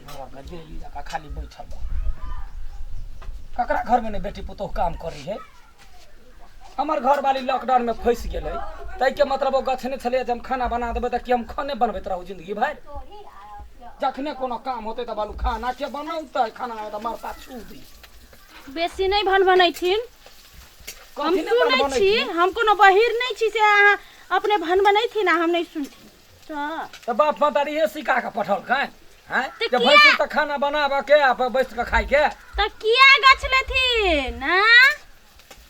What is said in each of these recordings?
घर में देवी जकाँ खाली बैठल बा। ककरा घर में नहीं बेटी पुतोह काम करी है। हमर घर वाली लॉकडाउन में फंसि गेलै, ताहिके मतलब ओ गछने छलै जे हम खाना बना देबै, तऽ की हम खाने बनबैत रहू जिंदगी भरि? जखने कोनो काम होतै तऽ बालू खाना के बनौतै, खाना तऽ मरता छू दी। बेसी नहि भन बनैथिन। हम कथी नहि सुनै बनबनैथिन? छी, हम कोनो बहिर नहि छी से अहाँ अपने भन बनैथिन आ हम नहि सुनथिन। तऽ बाप महतारी इहे सिखा कऽ पठौलकै हैं तऽ जे किया? भैंसुर तऽ खाना बनाबऽ के आ बैस कऽ खाइके। तऽ किया गछलेथिन आँ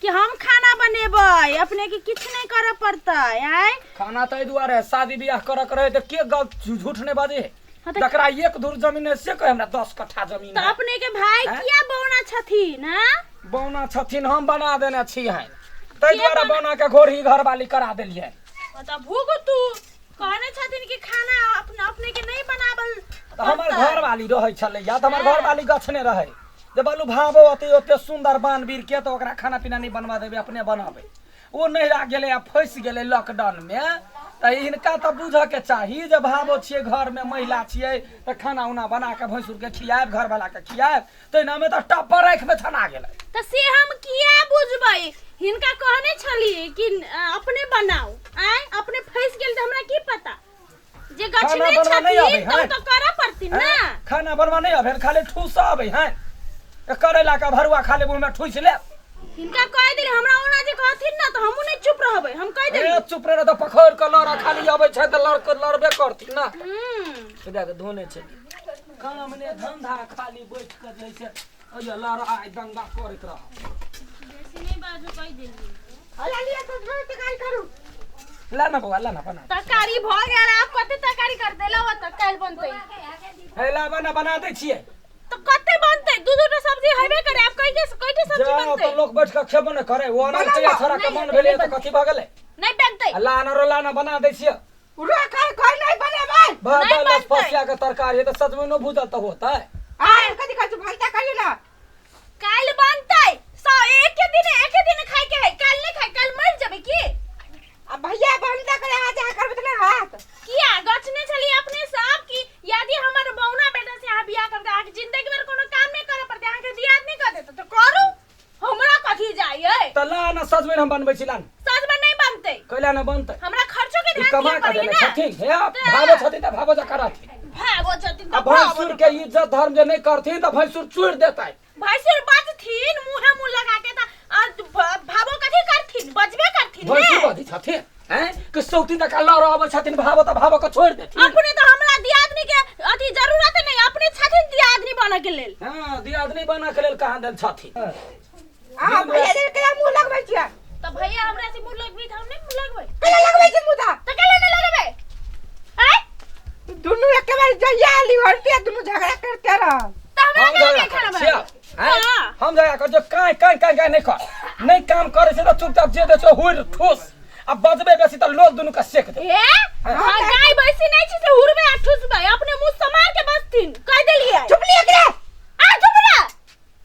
कि हम खाना बनेबै, अपने के किछु नहि करऽ पड़तै? आँय, खाना तऽ एहि दुआरे शादी बियाह करऽ के रहै तऽ के गलत झूठ नहि बाजै है? हाँ तऽ जकरा एक धूर जमीन है से कहे हमरा 10 कट्ठा जमीन तऽ है। अपने के भाई आँय? किया बौना छथिन? आँ, बौना छथिन, हम बना देने छी हैं, ताहि के दुआरे बना- बौना के घोड़ी घरवाली करा देलियै। तऽ भुगतू। कहने छथिन कि खाना अपने अपने के नहीं बनावल तऽ हमर पड़तै। घरवाली रहै छलैया तऽ हमर घरवाली गछने रहै जे बालू भावो ओते ओते सुन्दर बानवीर के तऽ ओकरा खाना पीना नहि बनवा देबै, अपने बनाबै। ओ नहिरा गेलै आ फँसि गेलै लॉकडाउनमे, तऽ हिनका तऽ बुझऽके चाही जे भावो छियै, घरमे महिला छियै तऽ खाना उना बना कऽ भैंसुरके खियाएब, घरवालाके खियाएब। तहिनामे तऽ टप्पर राखिमे छना गेलै। तऽ से हम किया बुझबै? हिनका कहने छली कि अपने बनाउ। आँय, अपने फँसि गेल तऽ हमरा की पता जे खाना गछने बनबऽ नहि अबै छथिन तऽ है? ओ तऽ करऽ पड़थिन ने। हैं? खाना बनबऽ नहि अबै, खाली ठूसऽ अबै हैं। करैला के भरुआ खाली मुँहमे ठूसि लेब। हिनका कहि देली, हमरा ओना जे कहथिन ने तऽ हमहूँ नहि चुप रहबै, हम कहि ए देली। चुप रह तऽ पकड़ के लड़, खाली अबै छै तऽ लड़ के लड़बे करथिन ने। एकरा के धोने छै, काम ने धंधा, खाली बैठ के जे छै ओय लड़ाइ दंगा करैत रह। बेसी नहि बाजू, कहि देली। अला लिअ तऽ तरकारी करू। ला ना बौआ, ला ना बना। तरकारी भऽ गेल, आब कते तरकारी कर देलौ? तऽ काल्हि बनतै। हे ला बना, बना दै छियै। तऽ कते बनतै? दू दू टा सब्जी हेबे करे, आब कैटे कैटे सब्जी जाओ बनतै? तऽ लोक बैठ के खेबो नहि करे। ओ अनार बनाबो। के छोरा के नहि मन हेतै, भेलै नहि तऽ कथी भऽ गेलै? नहि बनतै। आ ला ना रो, ला ना बना दै छियै। रोकै कोइ नहि बनेबै। भात नहि दालि बनतै। फसिया के तरकारी है तऽ सजमैनो भूजल तऽ होतै। आय कथी कहै छी, भनसा करियौ ने। काल्हि बनतै। सौ एके दिन, एके दिन खाय के है, काल्हि नहि खाय, काल्हि मरि जेबै की? आ भैया भनसा करे, अहाँ जहाँ करबै तऽ नहि हाथ। किया गछने छलियै अपने सब कि यदि हमर बौना बेटा से अहाँ बियाह करबै, अहाँके जिंदगी भर कोनो काम नहि करऽ पड़तै, अहाँके दियाद नहि कर देतै? तऽ करू, हमरा कथी जाइ है? तऽ ला ना सजमैन हम बनबै छी, ला ना। सजमैन नहि बनतै। कैला ना बनतै? हमरा खर्चो के ई ध्यान कमा दिअ कऽ पड़ै देने ने। छथिन। हे भावो छथिन तऽ भावो जकाँ रहथिन। भागो छथिन आ तऽ भागो। भैंसुर के इज्जत धर्म जे नहि करथिन तऽ भैंसुर चोरि देतै। भैंसुर बजथिन मुँहे मुँह लगा के तऽ आ भावो कथी करथिन? बजबे करथिन ने। भैंसुर बजै छथिन हैं कि सौती जकाँ लड़ अबै छथिन भावो तऽ भावो के छोड़ि देथिन। अपने तऽ हमरा दियादनी के अथी जरूरत नहीं, अपने छथिन दियादनी बनऽ के लेल। हँ, दियादनी बनऽ के लेल कहाँ देल छथिन? अहाँ भैया जी केना मुँह लगबै छियै? तऽ भैया हमरा से मुँह लगबी तऽ हम नहि मुँह लगबै? केना लगबै छियै मुँह तऽ? तऽ केला नहि लगबै? आँय, दुनू एके बार जहिया आली हरते दुनू झगड़ा करते रह। तऽ हमरा हम केला झगड़ा नहि खाना करै छियै? बनाबै? आँय? हाँ। हम झगड़ा करै छियै? काँय काँय काँय काँय नहि कर, नहि काम करै छै तऽ चुपचाप जे दै छै हुर ठूस, आ बजबै बेसी तऽ लोल दुनू के सेक देबै। ए हाँ, गाय भैंसी नहीं छी से हुरबे आ ठुसबे, अपने मुंह समार के बसथिन, कह देलिए। चुप लिअ एकरा। आ चुप रह,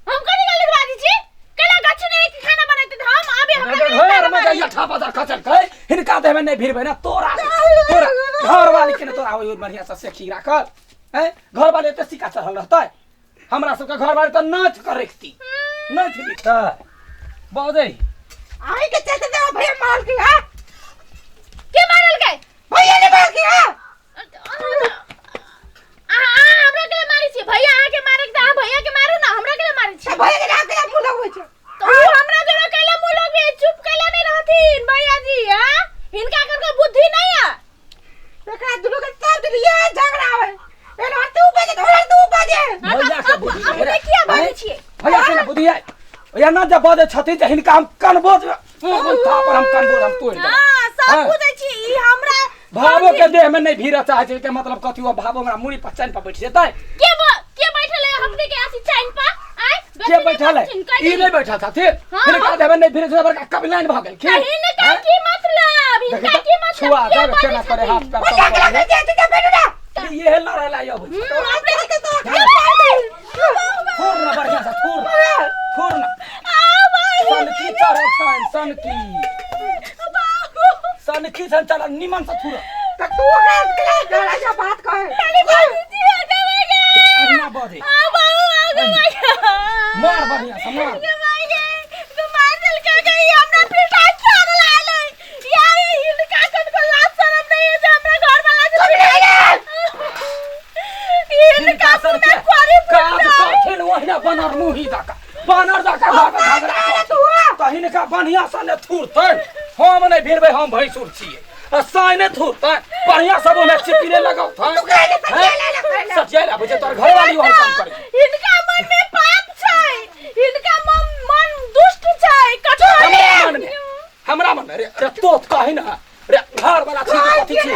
हम कथी गलत बाजै छी? केला गछ नहीं कि खाना बनाते तऽ हम अभी हमरा केला घर खाना में बनाई। जाइया ठा बाजार खचल के हिनका देहमे नहि भिड़बै ने। तोरा तोरा घर वाली के ने तोरा ओहि बढ़िया से सेखी राखल हैं। घर वाली एते सिक्का चढ़ल रहतै? हमरा सबके घर वाली तऽ नाच कर रखती, नाच लिखतै बजै। अहीं के चलते तो भैया मार के हां। के मारल गए? भैया ने मार के हां। अहाँ हमरा के मारै छी? भैया अहाँ के मारे के तऽ अहाँ भैया के मारू ना, हमरा के मारै छी? तऽ भैया के राख के मुँह लगबै छै। तऽ उ हमरा जोड़ा कैला मुँह लगबे? चुप कैला नहीं रहथिन भैया जी? हां, हिनका कर के बुद्धि नहीं है। एकरा दुनू के सब दिन ये झगड़ा होय, एना तू बाजे धोरा तू बाजे। भैया के बुद्धि है अपने रे। किया बाजै हैं? छियै? भैया के ने बुद्धि है या ना जब बजै छथिन तऽ हिनका हम कनबो पर हम कनबो हम तोड़ि देबै। हां, सब हाँ। बुझै छी ई हमरा भावो के देह में नहीं भीड़ चाहे छै के मतलब कथी? हुआ भावो हमरा मुड़ी पर चैन पर बैठ जेतै। के बैठल है हमने के आसी चैन पर? आय के बैठल है? ई नहीं बैठल छथिन। हाँ। हिनका देह में नहीं भीड़ छै, बड़का कबिलाइन भऽ गेल। हिनका हैं? की मतलब? देखी हिनका तऽ, की मतलब? छुआ के देब बजै केना करे हाथ छथिन? पैर भैया सब के करे। लगै छै तू बैठू ना। ये लड़ै ला अबै छै। अपने चलते तो थोड़ ना बढ़िया से थोड़ थोड़ ना। आ भाई, सनकी चढ़ल छनि, सनकी सनकी छनि चढ़ल, निमन से थुर। तऽ तू ओकरा केना झगड़ा के बात कहे? खाली बाजै छी, हो जाबे गे। अहिना मार। गे माय गे, तो मार देलकै गे, ई हमरा पिटाइ छोड़ल आलै। यार, ई हिनका कनको लाज शरम नहीं है जे हमरा घर वाला से पिटाइ। हिनका सन मुँह में के कोरी काज फुटलै। कथिन ओहिना बनर मुही दका बनर दका घर में झगड़ा करथिन। तऽ हिनका बढ़िया सँ ने थुरतै हम नहि भिड़बै हम भैंसुर छियै आ साँय नहि थुरतै बढ़िया सब ओमे चिपीने लगौतै सटियाइ आबै छै तोहर घरवाली ओहन काम करै हिनका मन में पाप छै, हिनका मन मन दुष्ट छै, कठोर। हमरा मन में हमरा मन में रे रे तोत कही ना रे घर वाला छी कि कथी छी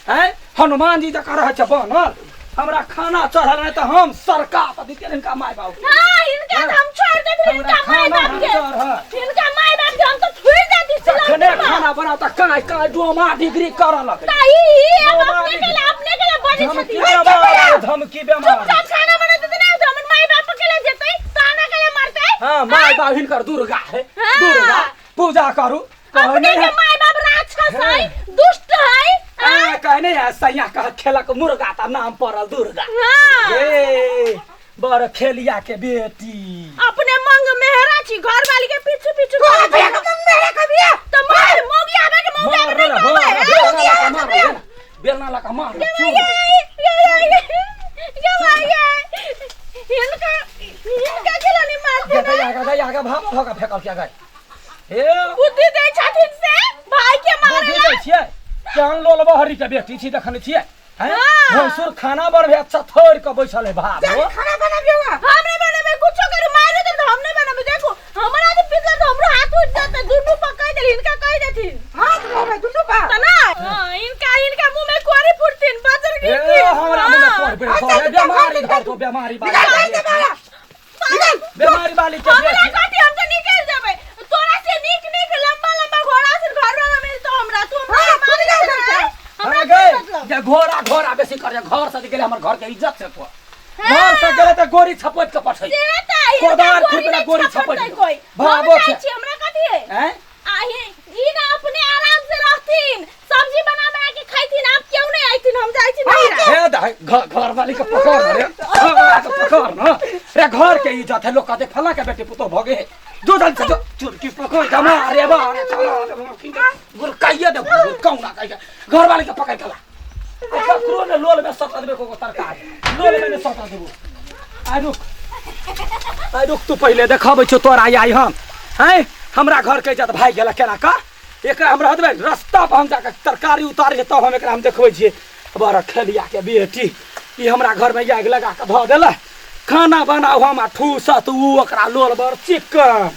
हैं हनुमान जी जकाँ रहै छै बनल हमरा खाना चढ़ल नहि तऽ हम सरका तऽ दितियनि हिनका माय बाप के। हाँ, हिनका तऽ हम छोड़ देथिन। हमरा हिनका माय खाना बाप के चढ़ल हिनका माय बाप के हम तऽ छोड़ देती। जखने खाना बनाउ तऽ काँय काँय डोमा डिग्री करऽ लगै ताई ई अब अपने के ला बजै धमकी छथिन। बेमारी धमकी बेमारी। चुपचाप खाना बना देते ना तो हमर माय बाप के ला जेतै ताना के ला मारतै। हाँ माय बाप हिनकर दुर्गा है। हाँ। दुर्गा पूजा करू अपने कहने के है माय बाप राक्षस है, दुष्ट है। आ, कहने है सैया कह खेलक मुर्गा त नाम पड़ल दुर्गा। हाँ। ए बड़ खेलिया के बेटी अपने मंग मेहरा छी घर वाली के पीछे पीछे तोरा घूमै भैया छी। के मेरे कभी तो मार मौगी आबे के मौगी आबे मार नहीं रे, कहबै, मार, हैं? बेलना लगा मार रे, बेलना लगा मार रे, चूर। ये ये ये ये भाई ये हिनका हिनका केला नहीं मारते गे, ना। गया गया गया गया भाव भगा फेकल क्या गए हे बुद्धि दै छथिन से भाई के मारे बुद्धि ला। दै छियै केहन लोल बहरी के बेटी छी देखने छियै हैं? हाँ। भैंसुर खाना बनबे अच्छा थोड़ के बैसल है भाव चल खाना बनाबियो हम नहीं बनाबे कुछो करू मारे दे तो हम नहीं बनाबे। देखो हमरा जे पिटला तो हमरो हाथ उठ जाते दुनू पकड़ देली हिनका कह देथिन हाथ धोबे दुनू बा त ना। हां, हिनका हिनका मुंह में कोरी फुटथिन बजर ए गिरथिन। हमरा मुंह में कोर बिड़ अच्छा, कोर निकाल, बेमारी निकाल, धर तो बेमारी निकाल वाली दे बाला निकाल बेमारी वाली के हमरा बेटी कथी हम तो निकल जेबै तोरा से नीक नीक लंबा लंबा घोड़ा से घर वाला मिल तो हमरा तू हमरा हाँ, तू मारे निकाल छे घर से। हमरा अरे की गए मतलब जे घोड़ा घोड़ा बेसी कर जे घर से गेले हमर घर के इज्जत से तो हाँ। घर से गेले त गोरी छपट के पठै से त हिनका कोदार गोरी खुरपी नहि गोरी छपटतै छपटि कोइ भाबो हम छै। जाइ छी हमरा कथी है हैं आ ई ना अपने आराम से रहथिन सब्जी बना बना के खैथिन आप क्यों नहीं आइथिन हम जाइ छी नैहरा। हे दाइ घर घर वाली के पकड़ रे घर वाला के पकड़ न रे घर के इज्जत है लोग कहते फला के बेटी पुतो भगे जो जल्दी से जो चुरकी पकड़ जमा रे बा रे चलो गुर काइए दे गुर कौना काइए घर वाली के पकड़ के ला आ ककरो ने लोल में सटा देबे को तरकारी लोल में ने सटा देबो आइ रुक आइ रुक तू पहिले देखबै छौ तोरा आइ हम हैं हमरा घर के इज्जत भागि गेल केना का एकरा हम रह देबै रस्ता पर हम जाके तरकारी उतारै छै तब हम एकरा हम देखबै छियै बड़ खेलिया के बेटी ई हमरा घर में आगि लगा के धऽ देलक खाना बनाउ हम आ ठूसत ऊ ओकरा लोल बड़ चिकन।